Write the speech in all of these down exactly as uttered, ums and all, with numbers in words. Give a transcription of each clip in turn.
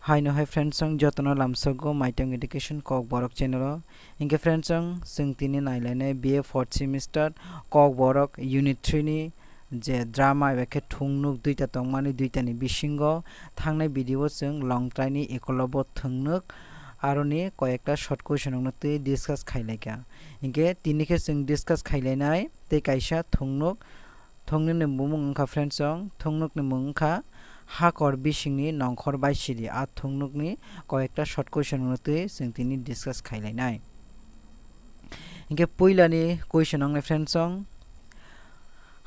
Haino hai friends song jotono lamsogo Maitong Education Kokborok channel o. Hinkhe friends song chwng tini nailainai B A fourth semester Kokborok unit three ni je drama eba khe thungnuk duita tongmani, duitani bisingo thangnai video o chwng longtraini ekolobo thungnuk aroni koyekta short question rokno twi discuss khailaikha. Hinkhe tini khe chwng discuss khailainai tei kaisa thungnuk, thungnukni bumung wngkha friends song, thungnukni mung wngkha Hakor bisingni nongkhor bai sidi. A thungnukni koyekta short question rokno twi chwng tini discuss khailainai. Hinkhe puilani question wngnai friends song,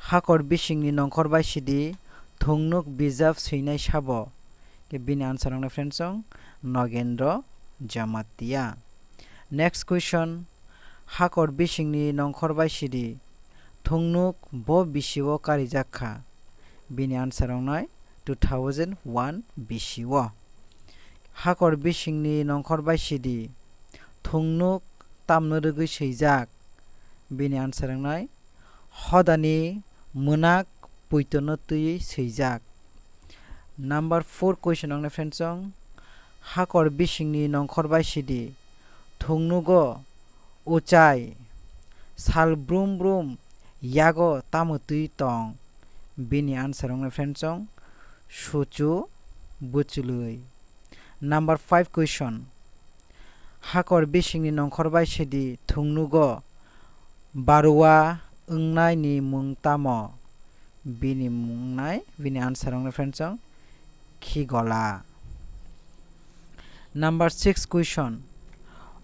Hakor bisingni nongkhor bai sidi thungnuk bijap swinai sabo? Ke bini answer wngnai friends song, Nogendro Jamatia. Next question, Hakor bisingni nongkhor bai sidi thungnuk bo bisio karijak kha? Bini answer wngnai two thousand one bisio. Hakor bisingni nongkhor bai sidi thungnuk tamno rwgwi swijak? Bini answer wngnai hodani mwnak puitono twi swijak. Number four question wngnai friends song, Hakor bisingni nongkhor bai sidi thungnugo uchai sal brum brum yago tamo twi tong? Bini answer wngnai friends song, suchu buchului. Number five question, Hakor bisingni nongkhor bai sidi thungnugo barua wngnai ni mung tamo? Bini mung wngnai, bini answer wngnai friends song, khigola. Number six question,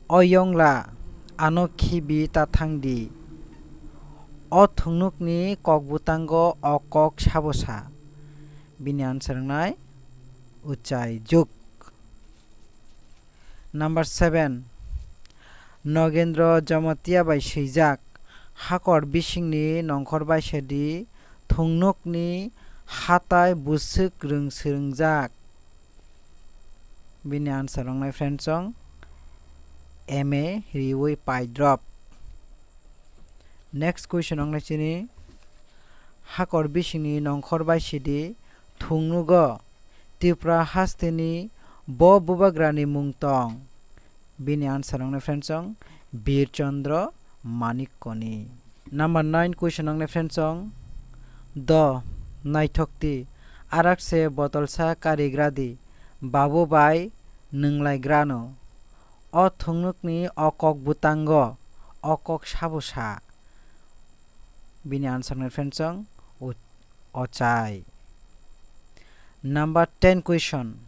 o yongla ano khibi ta thangdi. O thungnukni kok bwtango o kok sabo sa? Bini answer wngnai uchai juk. Number seven, Nogendro Jamatia bai swijak Hakor bisingni nongkhor bai sidi thungnukni hatai bwswk rwng swrwngjak? Bini answer wngnai friends song, M A riwi paidrop. Next question wngnai chini, Hakor bisingni nongkhor bai sidi thungnugo Tripura hasteni bo bubagrani mung tong? Bini answer wngnai friends song, Bir Chandra Manik Koni. Number nine question wngnai friends song, do naithokti arak se botolsa karigradi babu bai nwnglaigrano. O thungnukni o kok bwtango o kok sabo sa? Bini answer wngnai friends song, u-, ochai. Number ten question,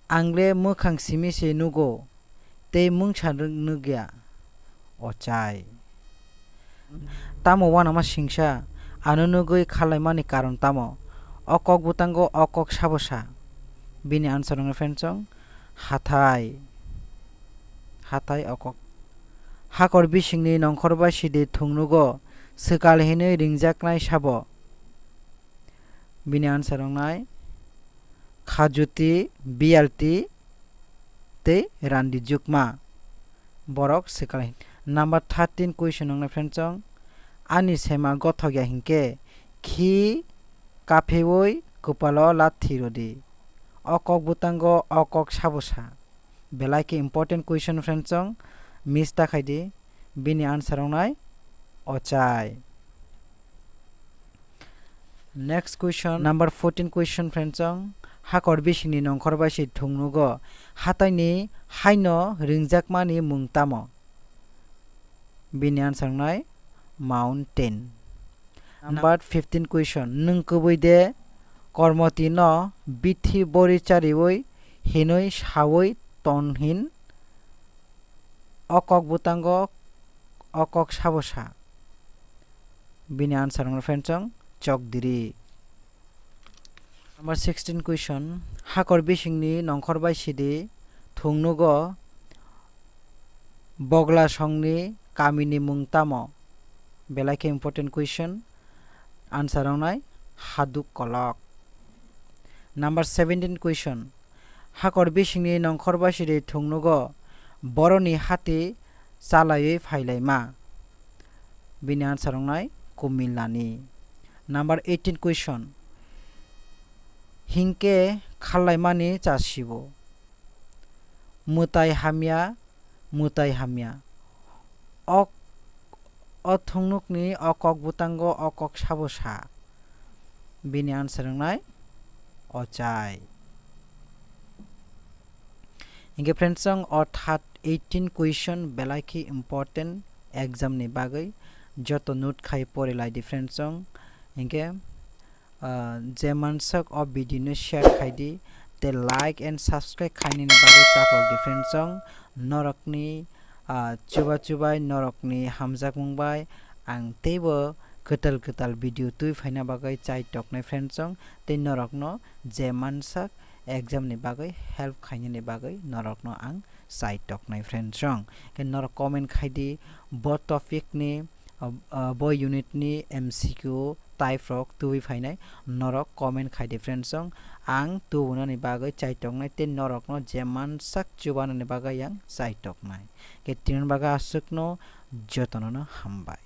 angle mwkhang simi se nugo tei mungsa nuk-, nukya? Ochai. Tamo uanama singsa ano nugwi khalaimani karon tamo? O kok bwtango o kok sabo sa? Bini answer wngnai friends song, hathai. Hathai o kok. Hakor bisingni nongkhor bai sidi thungnugo swkal hinwi ringjaknai sabo? Bini answer wngnai khajuti, biyalti tei randi jukma. Borok swkal hin-, number thirteen question wngnai friends song, ani sema gothok ya hinkhe khi kapheui kwpalo lathi rwdi. O kok bwtango o kok sabo sa? Belai khe important question friends song, miss ta khaidi. Bini answer wngnai ochai. Next question, number fourteen question friends song, Hakor bisingni nongkhor bai si thungnugo hataini haino ringjakmani mung tamo? Bini answer wngnai mountain. Number fifteen question, nwng kwbwi de kormoti no bithi bori chariwi hinwi sawi ton hin? O kok bwtango o kok sabo sa? Bini answer wngnai friends song, chokdiri. Number sixteen question, Hakor bisingni nongkhor bai sidi thungnugo bogla songni kamini mung tamo? Belai khe important question. Answer wngnai haduk kolok. Number seventeen question, Hakor bisingni nongkhor bai sidi thungnugo boroni hati chalaiwi phailaima? Bini answer wngnai kumilani. Number eighteen question, hinkhe khallaimani cha sibo? Mwtai hamya, mwtai hamya. Ok, o thungnukni o kok bwtango o kok sabo sa. Bini answer wngnai ochai. Hinkhe friends, chwng o third eighteen question belai khe important exam ni bagwi, joto note khai pori lai di friends chwng. Hinkhe, ah, je mansak o video no share khai di, tei like and subscribe khainani bagwi tapok di friends chwng. Norokni, ah, chuba chubai norokni hamjakmung bai ang teibo kwtal kwtal video twi phaina bagwi chai toknai friends chwng, tei norokno je mansak exam ni bagwi help khainani bagwi norokno ang chai toknai friends chwng. Khe norok comment khai di bo topic ni, ah, ah, bo unit ni M C Q type rok twi phainai, norok comment khai di friends chwng, ang tubunani bagwi chai toknai tei norokno je mansak chubanani bagwi ang chai toknai. Khe tini bagwi aswkno jotono no hambai.